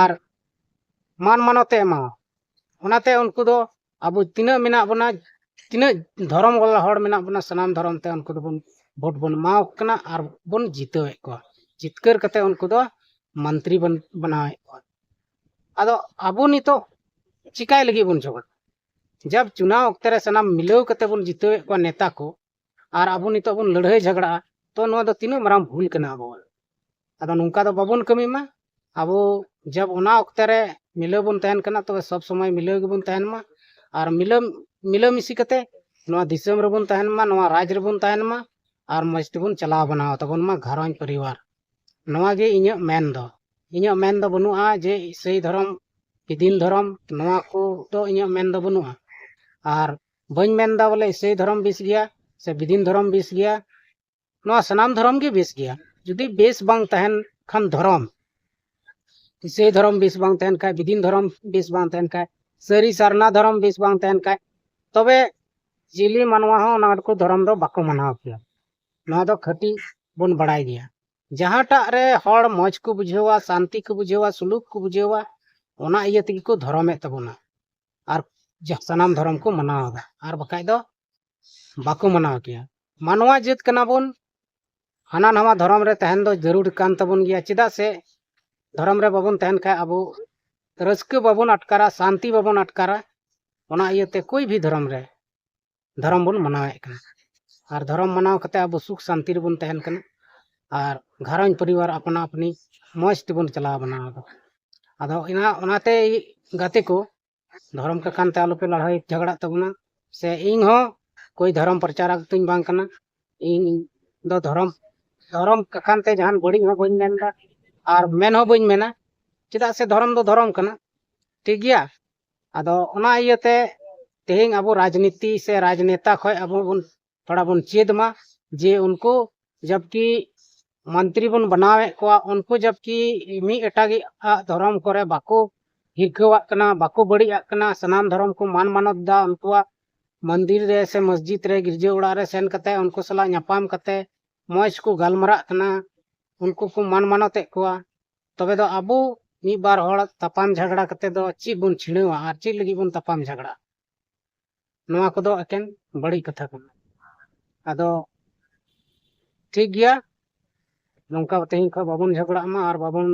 ᱟᱨ ᱢᱟᱱ ᱢᱟᱱᱚᱛᱮ ᱮᱢᱟᱣᱟ᱾ ᱚᱱᱟᱛᱮ ᱩᱱᱠᱩ ᱫᱚ ᱟᱵᱚ ᱛᱤᱱᱟᱹᱜ ᱢᱮᱱᱟᱜ ᱵᱚᱱᱟ, ᱛᱤᱱᱟᱹᱜ ᱫᱷᱚᱨᱚᱢ ᱣᱟᱞᱟ ᱦᱚᱲ ᱢᱮᱱᱟᱜ ᱵᱚᱱᱟ, ᱥᱟᱱᱟᱢ ᱫᱷᱚᱨᱚᱢ ᱛᱮ ᱩᱱᱠᱩ ᱫᱚᱵᱚᱱ ᱵᱷᱳᱴ ᱵᱚᱱ ᱮᱢᱟᱣ ᱠᱚ ᱠᱟᱱᱟ ᱟᱨ ᱵᱚᱱ ᱡᱤᱛᱟᱹᱣᱮᱫ ᱠᱚᱣᱟ᱾ ᱡᱤᱛᱠᱟᱹᱨ ᱠᱟᱛᱮ ᱩᱱᱠᱩ ᱫᱚ ᱢᱚᱱᱛᱨᱤ ᱵᱚᱱ ᱵᱮᱱᱟᱣᱮᱫ ᱠᱚᱣᱟ᱾ ᱟᱫᱚ ᱟᱵᱚ ᱱᱤᱛᱚᱜ ᱪᱤᱠᱟᱭ ᱞᱟᱹᱜᱤᱫ ᱵᱚᱱ ᱡᱷᱚᱜᱽᱲᱟ? ᱡᱟᱵ ᱪᱩᱱᱟᱣ ᱚᱠᱛᱮ ᱨᱮ ᱥᱟᱱᱟᱢ ᱢᱤᱞᱟᱹᱣ ᱠᱟᱛᱮ ᱵᱚᱱ ᱡᱤᱛᱟᱹᱣᱮᱫ ᱠᱚᱣᱟ ᱱᱮᱛᱟ ᱠᱚ, ᱟᱨ ᱟᱵᱚ ᱱᱤᱛᱚᱜ ᱵᱚᱱ ᱞᱟᱹᱲᱦᱟᱹᱭ ᱡᱷᱟᱜᱽᱲᱟᱜᱼᱟ, ᱛᱚ ᱱᱚᱣᱟ ᱫᱚ ᱛᱤᱱᱟᱹᱜ ᱢᱟᱨᱟᱝ ᱵᱷᱩᱞ ᱠᱟᱱᱟ ᱟᱵᱚᱣᱟᱜ? ᱟᱫᱚ ᱱᱚᱝᱠᱟ ᱫᱚ ᱵᱟᱵᱚᱱ ᱠᱟᱹᱢᱤ ᱢᱟ᱾ ᱟᱵᱚ ᱡᱟᱵ ᱚᱱᱟ ᱚᱠᱛᱮ ᱨᱮ ᱢᱤᱞᱟᱹᱣ ᱵᱚᱱ ᱛᱟᱦᱮᱱ ᱠᱟᱱᱟ, ᱛᱚᱵᱮ ᱥᱚᱵ ᱥᱚᱢᱚᱭ ᱢᱤᱞᱟᱹᱣ ᱜᱮᱵᱚᱱ ᱛᱟᱦᱮᱱ ᱢᱟ᱾ ᱟᱨ ᱢᱤᱞᱟᱹ ᱢᱤᱞᱟᱹᱢᱤᱥᱤ ᱠᱟᱛᱮ ᱱᱚᱣᱟ ᱫᱤᱥᱚᱢ ᱨᱮᱵᱚᱱ ᱛᱟᱦᱮᱱ ᱢᱟ, ᱱᱚᱣᱟ ᱨᱟᱡᱽ ᱨᱮᱵᱚᱱ ᱛᱟᱦᱮᱱ ᱢᱟ, ᱟᱨ ᱢᱚᱡᱽ ᱛᱮᱵᱚᱱ ᱪᱟᱞᱟᱣ ᱵᱟᱱᱟᱣ ᱛᱟᱵᱚᱱ ᱢᱟ ᱜᱷᱟᱨᱚᱸᱡᱽ ᱯᱚᱨᱤᱵᱟᱨ᱾ ᱱᱚᱣᱟ ᱜᱮ ᱤᱧᱟᱹᱜ ᱢᱮᱱ ᱫᱚ᱾ ᱤᱧᱟᱹᱜ ᱢᱮᱱ ᱫᱚ ᱵᱟᱹᱱᱩᱜᱼᱟ ᱡᱮ ᱤᱥᱟᱹᱭ ᱫᱷᱚᱨᱚᱢ, ᱵᱤᱫᱤᱱ ᱫᱷᱚᱨᱚᱢ, ᱱᱚᱣᱟ ᱠᱚ ᱫᱚ ᱤᱧᱟᱹᱜ ᱢᱮᱱ ᱫᱚ ᱵᱟᱹᱱᱩᱜᱼᱟ᱾ ᱟᱨ ᱵᱟᱹᱧ ᱢᱮᱱ ᱮᱫᱟ ᱵᱚᱞᱮ ᱤᱥᱟᱹᱭ ᱫᱷᱚᱨᱚᱢ ᱵᱮᱥ ᱜᱮᱭᱟ ᱥᱮ ᱵᱤᱫᱤᱱ ᱫᱷᱚᱨᱚᱢ ᱵᱮᱥ ᱜᱮᱭᱟ᱾ ᱱᱚᱣᱟ ᱥᱟᱱᱟᱢ ᱫᱷᱚᱨᱚᱢ ᱜᱮ ᱵᱮᱥ ᱜᱮᱭᱟ᱾ ᱡᱩᱫᱤ ᱵᱮᱥ ᱵᱟᱝ ᱛᱟᱦᱮᱱ ᱠᱷᱟᱱ ᱫᱷᱚᱨᱚᱢ, ᱤᱥᱟᱹᱭ ᱫᱷᱚᱨᱚᱢ ᱵᱮᱥ ᱵᱟᱝ ᱛᱟᱦᱮᱱ ᱠᱷᱟᱡ, ᱵᱤᱫᱤᱱ ᱫᱷᱚᱨᱚᱢ ᱵᱮᱥ ᱵᱟᱝ ᱛᱟᱦᱮᱱ ᱠᱷᱟᱡ, ᱥᱟᱹᱨᱤ ᱥᱟᱨᱱᱟ ᱫᱷᱚᱨᱚᱢ ᱵᱮᱥ ᱵᱟᱝ ᱛᱟᱦᱮᱱ ᱠᱷᱟᱡ, ᱛᱚᱵᱮ ᱡᱤᱞᱤ ᱢᱟᱱᱣᱟ ᱦᱚᱸ ᱚᱱᱟ ᱠᱚ ᱫᱷᱚᱨᱚᱢ ᱫᱚ ᱵᱟᱠᱚ ᱢᱟᱱᱟᱣ ᱠᱮᱭᱟ᱾ ᱱᱚᱣᱟ ᱫᱚ ᱠᱷᱟᱹᱴᱤ ᱵᱚᱱ ᱵᱟᱲᱟᱭ ᱜᱮᱭᱟ᱾ ᱡᱟᱦᱟᱸᱴᱟᱜ ᱨᱮ ᱦᱚᱲ ᱢᱚᱡᱽ ᱠᱚ ᱵᱩᱡᱷᱟᱹᱣᱟ, ᱥᱟᱱᱛᱤ ᱠᱚ ᱵᱩᱡᱷᱟᱹᱣᱟ, ᱥᱩᱞᱩᱠ ᱠᱚ ᱵᱩᱡᱷᱟᱹᱣᱟ, ᱚᱱᱟ ᱤᱭᱟᱹ ᱛᱮᱜᱮ ᱠᱚ ᱫᱷᱚᱨᱚᱢᱮᱫ ᱛᱟᱵᱚᱱᱟ᱾ ᱟᱨ ᱡᱟ-, ᱥᱟᱱᱟᱢ ᱫᱷᱚᱨᱚᱢ ᱠᱚ ᱢᱟᱱᱟᱣ ᱮᱫᱟ, ᱟᱨ ᱵᱟᱠᱷᱟᱡ ᱫᱚ ᱵᱟᱠᱚ ᱢᱟᱱᱟᱣ ᱠᱮᱭᱟ᱾ ᱢᱟᱱᱣᱟ ᱡᱟᱹᱛ ᱠᱟᱱᱟ ᱵᱚᱱ, ᱦᱟᱱᱟ ᱱᱟᱣᱟ ᱫᱷᱚᱨᱚᱢ ᱨᱮ ᱛᱟᱦᱮᱱ ᱫᱚ ᱡᱟᱹᱨᱩᱲ ᱠᱟᱱ ᱛᱟᱵᱚᱱ ᱜᱮᱭᱟ᱾ ᱪᱮᱫᱟᱜ ᱥᱮ ᱫᱷᱚᱨᱚᱢ ᱨᱮ ᱵᱟᱵᱚᱱ ᱛᱟᱦᱮᱱ ᱠᱷᱟᱡ ᱟᱵᱚ ᱨᱟᱹᱥᱠᱟᱹ ᱵᱟᱵᱚᱱ ᱟᱴᱠᱟᱨᱟ, ᱥᱟᱱᱛᱤ ᱵᱟᱵᱚᱱ ᱟᱴᱠᱟᱨᱟ᱾ ᱚᱱᱟ ᱤᱭᱟᱹᱛᱮ ᱠᱳᱭ ᱵᱷᱤ ᱫᱷᱚᱨᱚᱢ ᱨᱮ ᱫᱷᱚᱨᱚᱢ ᱵᱚᱱ ᱢᱟᱱᱟᱣᱮᱫ ᱠᱟᱱᱟ᱾ ᱟᱨ ᱫᱷᱚᱨᱚᱢ ᱢᱟᱱᱟᱣ ᱠᱟᱛᱮ ᱟᱵᱚ ᱥᱩᱠ ᱥᱟᱱᱛᱤ ᱨᱮᱵᱚᱱ ᱛᱟᱦᱮᱱ ᱠᱟᱱᱟ᱾ ᱟᱨ ᱜᱷᱟᱨᱚᱸᱡᱽ ᱯᱚᱨᱤᱵᱟᱨ ᱟᱯᱱᱟ ᱟᱯᱱᱤ ᱢᱚᱡᱽ ᱛᱮᱵᱚᱱ ᱪᱟᱞᱟᱣ ᱵᱟᱱᱟᱣ ᱮᱫᱟ᱾ ᱟᱫᱚ ᱤᱱᱟ-, ᱚᱱᱟᱛᱮ ᱜᱟᱛᱮ ᱠᱚ, ᱫᱷᱚᱨᱚᱢ ᱠᱟᱠᱷᱟᱱ ᱛᱮ ᱟᱞᱚᱯᱮ ᱞᱟᱹᱲᱦᱟᱹᱭ ᱡᱷᱟᱜᱽᱲᱟᱜ ᱛᱟᱵᱚᱱᱟ᱾ ᱥᱮ ᱤᱧ ᱦᱚᱸ ᱠᱳᱭ ᱫᱷᱚᱨᱚᱢ ᱯᱨᱚᱪᱟᱨᱚᱠ ᱫᱚᱧ ᱵᱟᱝ ᱠᱟᱱᱟ᱾ ᱤᱧ ᱫᱚ ᱫᱷᱚᱨᱚᱢ, ᱫᱷᱚᱨᱚᱢ ᱠᱟᱠᱷᱟᱱ ᱛᱮ ᱡᱟᱦᱟᱱ ᱵᱟᱹᱲᱤᱡ ᱦᱚᱸ ᱵᱟᱹᱧ ᱢᱮᱱᱫᱟ, ᱟᱨ ᱢᱮᱱ ᱦᱚᱸ ᱵᱟᱹᱧ ᱢᱮᱱᱟ᱾ ᱪᱮᱫᱟᱜ ᱥᱮ ᱫᱷᱚᱨᱚᱢ ᱫᱚ ᱫᱷᱚᱨᱚᱢ ᱠᱟᱱᱟ, ᱴᱷᱤᱠ ᱜᱮᱭᱟ᱾ ᱟᱫᱚ ᱚᱱᱟ ᱤᱭᱟᱹᱛᱮ ᱛᱮᱦᱮᱧ ᱟᱵᱚ ᱨᱟᱡᱽᱱᱤᱛᱤ ᱥᱮ ᱨᱟᱡᱽᱱᱮᱛᱟ ᱠᱷᱚᱱ ᱟᱵᱚ ᱵᱚᱱ ᱛᱷᱚᱲᱟ ᱵᱚᱱ ᱪᱮᱫ ᱢᱟ, ᱡᱮ ᱩᱱᱠᱩ ᱡᱟᱵᱠᱤ ᱢᱚᱱᱛᱨᱤ ᱵᱚᱱ ᱵᱮᱱᱟᱣᱮᱫ ᱠᱚᱣᱟ, ᱩᱱᱠᱩ ᱡᱟᱵᱠᱤ ᱢᱤᱫ ᱮᱴᱟᱜᱤᱡ ᱟᱜ ᱫᱷᱚᱨᱚᱢ ᱠᱚᱨᱮ ᱵᱟᱠᱚ ᱦᱤᱨᱠᱟᱹᱣᱟᱜ ᱠᱟᱱᱟ, ᱵᱟᱠᱚ ᱵᱟᱹᱲᱤᱡ ᱟᱜ ᱠᱟᱱᱟ, ᱥᱟᱱᱟᱢ ᱫᱷᱚᱨᱚᱢ ᱠᱚ ᱢᱟᱱ ᱢᱟᱱᱚᱛ ᱫᱟ, ᱩᱱᱠᱩᱣᱟᱜ ᱢᱚᱱᱫᱤᱨ ᱨᱮ ᱥᱮ ᱢᱚᱥᱡᱤᱫ ᱨᱮ, ᱜᱤᱨᱡᱟᱹ ᱚᱲᱟᱜ ᱨᱮ ᱥᱮᱱ ᱠᱟᱛᱮ ᱩᱱᱠᱩ ᱥᱟᱞᱟᱜ ᱧᱟᱯᱟᱢ ᱠᱟᱛᱮ ᱢᱚᱡᱽ ᱠᱚ ᱜᱟᱞᱢᱟᱨᱟᱜ ᱠᱟᱱᱟ, ᱩᱱᱠᱩ ᱠᱚ ᱢᱟᱱ ᱢᱟᱱᱚᱛᱮᱫ ᱠᱚᱣᱟ᱾ ᱛᱚᱵᱮ ᱫᱚ ᱟᱵᱚ ᱢᱤᱫ ᱵᱟᱨ ᱦᱚᱲ ᱛᱟᱯᱟᱢ ᱡᱷᱟᱜᱽᱲᱟ ᱠᱟᱛᱮ ᱫᱚ ᱪᱮᱫ ᱵᱚᱱ ᱪᱷᱤᱲᱟᱹᱣᱟ ᱟᱨ ᱪᱮᱫ ᱞᱟᱹᱜᱤᱫ ᱵᱚᱱ ᱛᱟᱯᱟᱢ ᱡᱷᱟᱜᱽᱲᱟᱜᱼᱟ? ᱱᱚᱣᱟ ᱠᱚᱫᱚ ᱮᱠᱮᱱ ᱵᱟᱹᱲᱤᱡ ᱠᱟᱛᱷᱟ ᱠᱟᱱᱟ᱾ ᱟᱫᱚ ᱴᱷᱤᱠ ᱜᱮᱭᱟ, ᱱᱚᱝᱠᱟ ᱛᱮᱦᱮᱧ ᱠᱷᱚᱱ ᱵᱟᱵᱚᱱ ᱡᱷᱟᱜᱽᱲᱟᱜ ᱢᱟ ᱟᱨ ᱵᱟᱵᱚᱱ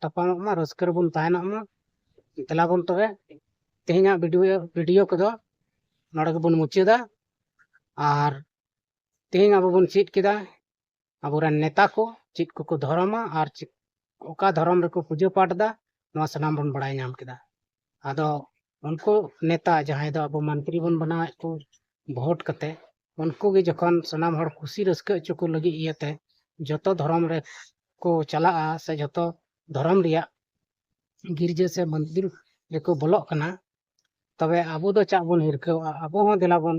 ᱛᱟᱯᱟᱢᱚᱜ ᱢᱟ, ᱨᱟᱹᱥᱠᱟᱹ ᱨᱮᱵᱚᱱ ᱛᱟᱦᱮᱱᱚᱜ ᱢᱟ᱾ ᱫᱮᱞᱟ ᱵᱚᱱ ᱛᱚᱵᱮ ᱛᱮᱦᱮᱧᱟᱜ ᱵᱷᱤᱰᱤᱭᱳ ᱵᱷᱤᱰᱤᱭᱳ ᱠᱚᱫᱚ ᱱᱚᱰᱮ ᱜᱮᱵᱚᱱ ᱢᱩᱪᱟᱹᱫᱟ᱾ ᱟᱨ ᱛᱮᱦᱮᱧ ᱟᱵᱚ ᱵᱚᱱ ᱪᱮᱫ ᱠᱮᱫᱟ ᱟᱵᱚᱨᱮᱱ ᱱᱮᱛᱟ ᱠᱚ ᱪᱮᱫ ᱠᱚᱠᱚ ᱫᱷᱚᱨᱚᱢᱟ ᱟᱨ ᱪᱮᱫ, ᱚᱠᱟ ᱫᱷᱚᱨᱚᱢ ᱨᱮᱠᱚ ᱯᱩᱡᱟᱹ ᱯᱟᱴ ᱮᱫᱟ, ᱱᱚᱣᱟ ᱥᱟᱱᱟᱢ ᱵᱚᱱ ᱵᱟᱲᱟᱭ ᱧᱟᱢ ᱠᱮᱫᱟ᱾ ᱟᱫᱚ ᱩᱱᱠᱩ ᱱᱮᱛᱟ ᱡᱟᱦᱟᱸᱭ ᱫᱚ ᱟᱵᱚ ᱢᱚᱱᱛᱨᱤ ᱵᱚᱱ ᱵᱮᱱᱟᱣᱮᱫ ᱠᱚ ᱵᱷᱳᱴ ᱠᱟᱛᱮ, ᱩᱱᱠᱩ ᱜᱮ ᱡᱚᱠᱷᱚᱱ ᱥᱟᱱᱟᱢ ᱦᱚᱲ ᱠᱩᱥᱤ ᱨᱟᱹᱥᱠᱟᱹ ᱦᱚᱪᱚ ᱠᱚ ᱞᱟᱹᱜᱤᱫ ᱤᱭᱟᱹᱛᱮ ᱡᱚᱛᱚ ᱫᱷᱚᱨᱚᱢ ᱨᱮ ᱠᱚ ᱪᱟᱞᱟᱜᱼᱟ ᱥᱮ ᱡᱚᱛᱚ ᱫᱷᱚᱨᱚᱢ ᱨᱮᱭᱟᱜ ᱜᱤᱨᱡᱟᱹ ᱥᱮ ᱢᱚᱱᱫᱤᱨ ᱨᱮᱠᱚ ᱵᱚᱞᱚᱜ ᱠᱟᱱᱟ, ᱛᱚᱵᱮ ᱟᱵᱚ ᱫᱚ ᱪᱟᱜ ᱵᱚᱱ ᱦᱤᱨᱠᱟᱹᱣᱟᱜᱼᱟ? ᱟᱵᱚ ᱦᱚᱸ ᱫᱮᱞᱟ ᱵᱚᱱ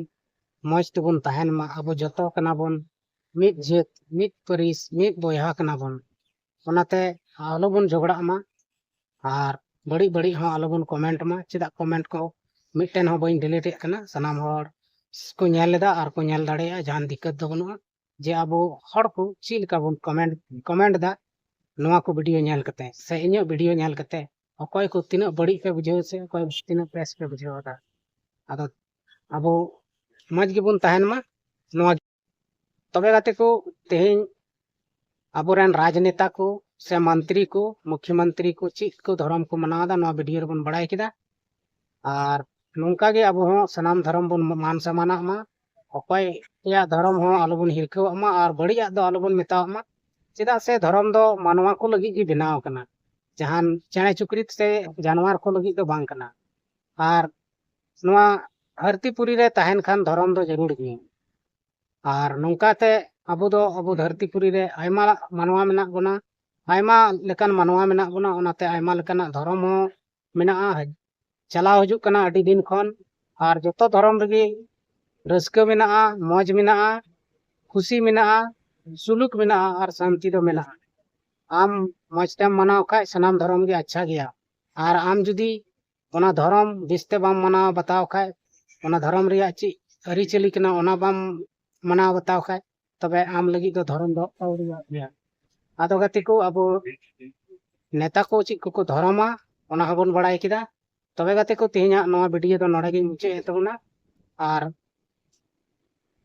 ᱢᱚᱡᱽ ᱛᱮᱵᱚᱱ ᱛᱟᱦᱮᱱ ᱢᱟ᱾ ᱟᱵᱚ ᱡᱚᱛᱚ ᱠᱟᱱᱟ ᱵᱚᱱ ᱢᱤᱫ ᱡᱟᱹᱛ, ᱢᱤᱫ ᱯᱟᱹᱨᱤᱥ, ᱢᱤᱫ ᱵᱚᱭᱦᱟ ᱠᱟᱱᱟ ᱵᱚᱱ᱾ ᱚᱱᱟᱛᱮ ᱟᱞᱚ ᱵᱚᱱ ᱡᱷᱚᱜᱽᱲᱟᱜ ᱢᱟ ᱟᱨ ᱵᱟᱹᱲᱤᱡ ᱵᱟᱹᱲᱤᱡ ᱦᱚᱸ ᱟᱞᱚ ᱵᱚᱱ ᱠᱚᱢᱮᱱᱴ ᱢᱟ᱾ ᱪᱮᱫᱟᱜ ᱠᱚᱢᱮᱱᱴ ᱠᱚ ᱢᱤᱫᱴᱮᱱ ᱦᱚᱸ ᱵᱟᱹᱧ ᱰᱤᱞᱤᱴ ᱮᱫ ᱠᱟᱱᱟ, ᱥᱟᱱᱟᱢ ᱦᱚᱲ ᱠᱚ ᱧᱮᱞ ᱮᱫᱟ ᱟᱨ ᱠᱚ ᱧᱮᱞ ᱫᱟᱲᱮᱭᱟᱜᱼᱟ, ᱡᱟᱦᱟᱱ ᱫᱤᱠᱠᱟᱛ ᱫᱚ ᱵᱟᱹᱱᱩᱜᱼᱟ᱾ ᱡᱮ ᱟᱵᱚ ᱦᱚᱲ ᱠᱚ ᱪᱮᱫ ᱞᱮᱠᱟ ᱵᱚᱱ ᱠᱚᱢᱮᱱᱴ ᱠᱚᱢᱮᱱᱴ ᱮᱫᱟ ᱱᱚᱣᱟ ᱠᱚ ᱵᱷᱤᱰᱤᱭᱳ ᱧᱮᱞ ᱠᱟᱛᱮ ᱥᱮ ᱤᱧᱟᱹᱜ ᱵᱷᱤᱰᱤᱭᱳ ᱧᱮᱞ ᱠᱟᱛᱮ, ᱚᱠᱚᱭ ᱠᱚ ᱛᱤᱱᱟᱹᱜ ᱵᱟᱹᱲᱤᱡ ᱯᱮ ᱵᱩᱡᱷᱟᱹᱣ ᱥᱮ ᱚᱠᱚᱭ ᱛᱤᱱᱟᱹᱜ ᱵᱮᱥ ᱯᱮ ᱵᱩᱡᱷᱟᱹᱣ ᱮᱫᱟ᱾ ᱟᱫᱚ ᱟᱵᱚ ᱢᱚᱡᱽ ᱜᱮᱵᱚᱱ ᱛᱟᱦᱮᱱ ᱢᱟ᱾ ᱱᱚᱣᱟ ᱛᱚᱵᱮ ᱜᱟᱛᱮ ᱠᱚ, ᱛᱮᱦᱮᱧ ᱟᱵᱚᱨᱮᱱ ᱨᱟᱡᱽᱱᱮᱛᱟ ᱠᱚ ᱥᱮ ᱢᱚᱱᱛᱨᱤ ᱠᱚ, ᱢᱩᱠᱷᱭᱚᱢᱚᱱᱛᱨᱤ ᱠᱚ ᱪᱮᱫ ᱠᱚ ᱫᱷᱚᱨᱚᱢ ᱠᱚ ᱢᱟᱱᱟᱣ ᱮᱫᱟ, ᱱᱚᱣᱟ ᱵᱷᱤᱰᱤᱭᱳ ᱨᱮᱵᱚᱱ ᱵᱟᱲᱟᱭ ᱠᱮᱫᱟ᱾ ᱟᱨ ᱱᱚᱝᱠᱟ ᱜᱮ ᱟᱵᱚ ᱦᱚᱸ ᱥᱟᱱᱟᱢ ᱫᱷᱚᱨᱚᱢ ᱵᱚᱱ ᱢᱟᱱ ᱥᱚᱱᱢᱟᱱᱟᱜ ᱢᱟ᱾ ᱚᱠᱚᱭᱟᱜ ᱫᱷᱚᱨᱚᱢ ᱦᱚᱸ ᱟᱞᱚᱵᱚᱱ ᱦᱤᱨᱠᱟᱹᱣᱟᱜ ᱢᱟ ᱟᱨ ᱵᱟᱹᱲᱤᱡᱟᱜ ᱫᱚ ᱟᱞᱚᱵᱚᱱ ᱢᱮᱛᱟᱣᱟᱜ ᱢᱟ᱾ ᱪᱮᱫᱟᱜ ᱥᱮ ᱫᱷᱚᱨᱚᱢ ᱫᱚ ᱢᱟᱱᱣᱟ ᱠᱚ ᱞᱟᱹᱜᱤᱫ ᱜᱮ ᱵᱮᱱᱟᱣ ᱟᱠᱟᱱᱟ, ᱡᱟᱦᱟᱱ ᱪᱮᱬᱮ ᱪᱩᱯᱨᱤ ᱥᱮ ᱡᱟᱱᱣᱟᱨ ᱠᱚ ᱞᱟᱹᱜᱤᱫ ᱫᱚ ᱵᱟᱝ ᱠᱟᱱᱟ᱾ ᱟᱨ ᱱᱚᱣᱟ ᱫᱷᱟᱹᱨᱛᱤ ᱯᱩᱨᱤ ᱨᱮ ᱛᱟᱦᱮᱱ ᱠᱷᱟᱱ ᱫᱷᱚᱨᱚᱢ ᱫᱚ ᱡᱟᱹᱨᱩᱲ ᱜᱮᱭᱟ᱾ ᱟᱨ ᱱᱚᱝᱠᱟᱛᱮ ᱟᱵᱚ ᱫᱚ ᱟᱵᱚ ᱫᱷᱟᱹᱨᱛᱤ ᱯᱩᱨᱤ ᱨᱮ ᱟᱭᱢᱟ ᱢᱟᱱᱣᱟ ᱢᱮᱱᱟᱜ ᱵᱚᱱᱟ, ᱟᱭᱢᱟ ᱞᱮᱠᱟᱱ ᱢᱟᱱᱣᱟ ᱢᱮᱱᱟᱜ ᱵᱚᱱᱟ, ᱚᱱᱟᱛᱮ ᱟᱭᱢᱟ ᱞᱮᱠᱟᱱᱟᱜ ᱫᱷᱚᱨᱚᱢ ᱦᱚᱸ ᱢᱮᱱᱟᱜᱼᱟ, ᱪᱟᱞᱟᱣ ᱦᱤᱡᱩᱜ ᱠᱟᱱᱟ ᱟᱹᱰᱤ ᱫᱤᱱ ᱠᱷᱚᱱ᱾ ᱟᱨ ᱡᱚᱛᱚ ᱫᱷᱚᱨᱚᱢ ᱨᱮᱜᱮ ᱨᱟᱹᱥᱠᱟᱹ ᱢᱮᱱᱟᱜᱼᱟ, ᱢᱚᱡᱽ ᱢᱮᱱᱟᱜᱼᱟ, ᱠᱷᱩᱥᱤ ᱢᱮᱱᱟᱜᱼᱟ, ᱥᱩᱞᱩᱠ ᱢᱮᱱᱟᱜᱼᱟ ᱟᱨ ᱥᱟᱱᱛᱤ ᱫᱚ ᱢᱮᱱᱟᱜᱼᱟ᱾ ᱟᱢ ᱢᱚᱡᱽ ᱛᱮᱢ ᱢᱟᱱᱟᱣ ᱠᱷᱟᱡ ᱥᱟᱱᱟᱢ ᱫᱷᱚᱨᱚᱢ ᱜᱮ ᱟᱪᱪᱷᱟ ᱜᱮᱭᱟ᱾ ᱟᱨ ᱟᱢ ᱡᱩᱫᱤ ᱚᱱᱟ ᱫᱷᱚᱨᱚᱢ ᱵᱮᱥᱛᱮ ᱵᱟᱢ ᱢᱟᱱᱟᱣ ᱵᱟᱛᱟᱣ ᱠᱷᱟᱡ, ᱚᱱᱟ ᱫᱷᱚᱨᱚᱢ ᱨᱮᱭᱟᱜ ᱪᱮᱫ ᱟᱹᱨᱤᱪᱟᱹᱞᱤ ᱠᱟᱱᱟ ᱚᱱᱟ ᱵᱟᱢ ᱢᱟᱱᱟᱣ ᱵᱟᱛᱟᱣ ᱠᱷᱟᱡ, ᱛᱚᱵᱮ ᱟᱢ ᱞᱟᱹᱜᱤᱫ ᱫᱚ ᱫᱷᱚᱨᱚᱢ ᱫᱚ ᱟᱹᱣᱲᱤᱭᱟᱜ ᱜᱮᱭᱟ᱾ ᱟᱫᱚ ᱜᱟᱛᱮ ᱠᱚ, ᱟᱵᱚ ᱱᱮᱛᱟ ᱠᱚ ᱪᱮᱫ ᱠᱚᱠᱚ ᱫᱷᱚᱨᱚᱢᱟ ᱚᱱᱟ ᱦᱚᱸᱵᱚᱱ ᱵᱟᱲᱟᱭ ᱠᱮᱫᱟ᱾ ᱛᱚᱵᱮ ᱜᱟᱛᱮ ᱠᱚ, ᱛᱮᱦᱮᱧᱟᱜ ᱱᱚᱣᱟ ᱵᱷᱤᱰᱤᱭᱳ ᱫᱚ ᱱᱚᱰᱮ ᱜᱤᱧ ᱢᱩᱪᱟᱹᱫ ᱮᱫ ᱛᱟᱵᱚᱱᱟ᱾ ᱟᱨ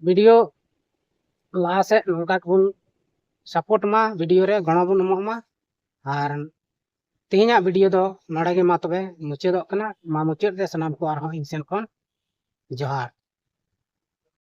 ᱵᱷᱤᱰᱤᱭᱳ ᱞᱟᱦᱟ ᱥᱮᱫ ᱱᱚᱝᱠᱟ ᱜᱮᱵᱚᱱ ᱥᱟᱯᱳᱨᱴ ᱢᱟ, ᱵᱷᱤᱰᱤᱭᱳ ᱨᱮ ᱜᱚᱲᱚ ᱵᱚᱱ ᱮᱢᱚᱜ ᱢᱟ᱾ ᱟᱨ ᱛᱮᱦᱮᱧᱟᱜ ᱵᱷᱤᱰᱤᱭᱳ ᱫᱚ ᱱᱚᱰᱮ ᱜᱮ ᱢᱟ ᱛᱚᱵᱮ ᱢᱩᱪᱟᱹᱫᱚᱜ ᱠᱟᱱᱟ᱾ ᱢᱟ ᱢᱩᱪᱟᱹᱫ ᱨᱮ ᱥᱟᱱᱟᱢ ᱠᱚ ᱟᱨᱦᱚᱸ ᱤᱧ ᱥᱮᱱ ᱠᱷᱚᱱ ᱡᱚᱦᱟᱨ᱾